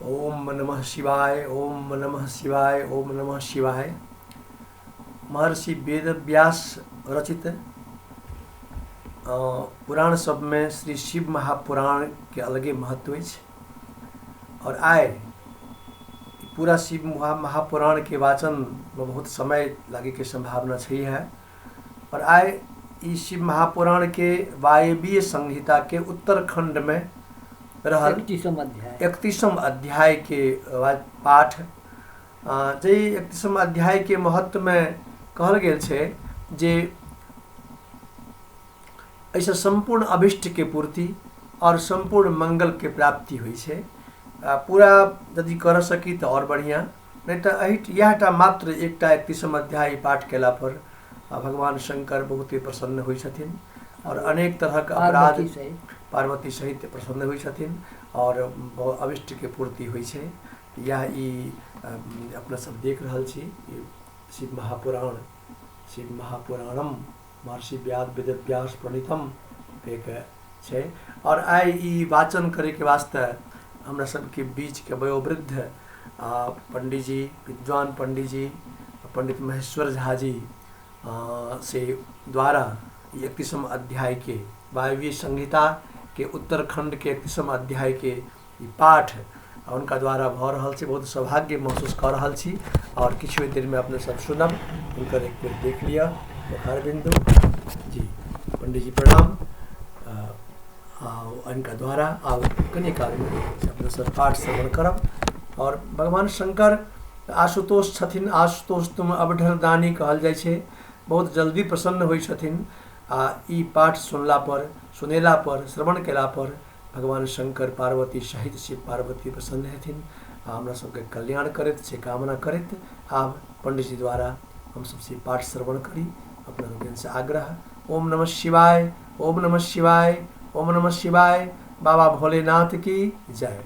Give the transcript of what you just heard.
ओम नमः शिवाय, ओम नमः शिवाय, ओम नमः शिवाय। महर्षि वेदव्यास रचित पुराण सबमे श्री शिव महापुराणके अलगे महत्व अछि। आओर आइ पूरा शिव महापुराणके वाचनमे बहुत समय लागैके सम्भावना छैहे। आओर आइ ई शिव महापुराणके वायवीय संहिताके उत्तरखण्डमे रहल 31म अध्यायके पाठ, जाहि 31म अध्यायके महत्वमे कहल गेल छै जे एहिसँ सम्पूर्ण अभीष्टके पूर्ति आओर सम्पूर्ण मङ्गलके प्राप्ति होइ छै। पूरा यदि करऽ सकी तऽ आओर बढ़िआँ, नहि तऽ एहि इएह टा मात्र एकटा 31म अध्याय पाठ कयलापर भगवान शङ्कर बहुते प्रसन्न होइ छथिन आओर अनेक तरहक अपराध पार्वती सहित प्रसन्न होइ छथिन आओर अभिष्टके पूर्ति होइ छै। इएह ई अपना सब देख रहल छी शिव महापुराण, शिव महापुराणम महर्षि व्यास वेदव्यास प्रणीतम एक छै। आओर आइ ई वाचन करैके वास्ते हमरा सबके बीचके वयोवृद्ध पंडीजी, विद्वान पंडीजी पंडित महेश्वर झा जी से द्वारा ई 31म अध्यायके वायवीय संहिताके उत्तरखण्डके 31म अध्यायके ई पाठ हुनका द्वारा भऽ रहल छै। बहुत सौभाग्य महसूस कऽ रहल छी आओर किछु देरमे अपने सब सुनब। हुनकर एक बेर देख लिअ मुखार बिन्दु जी। पंडीजी प्रणाम। हिनका द्वारा आब कनि कालमे अपने सब पाठ श्रवण करब। आओर भगवान शंकर आशुतोष छथिन, आशुतोष तुम अवढर दानी कहल जाइ छै, बहुत जल्दी प्रसन्न होइ छथिन। आ ई पाठ सुनला पर, सुनेला पर, श्रवण केला पर भगवान शंकर पार्वती सहित शिव पार्वती प्रसन्न हेथिन आ हमरा सबके कल्याण करैत से कामना करैत आब पंडितजी द्वारा हम सब से पाठ श्रवण करी। अपना लोकनिसँ आग्रह। ओम नमः शिवाय, ओम नमः शिवाय, ओम नमः शिवाय। बाबा भोलेनाथ की जय।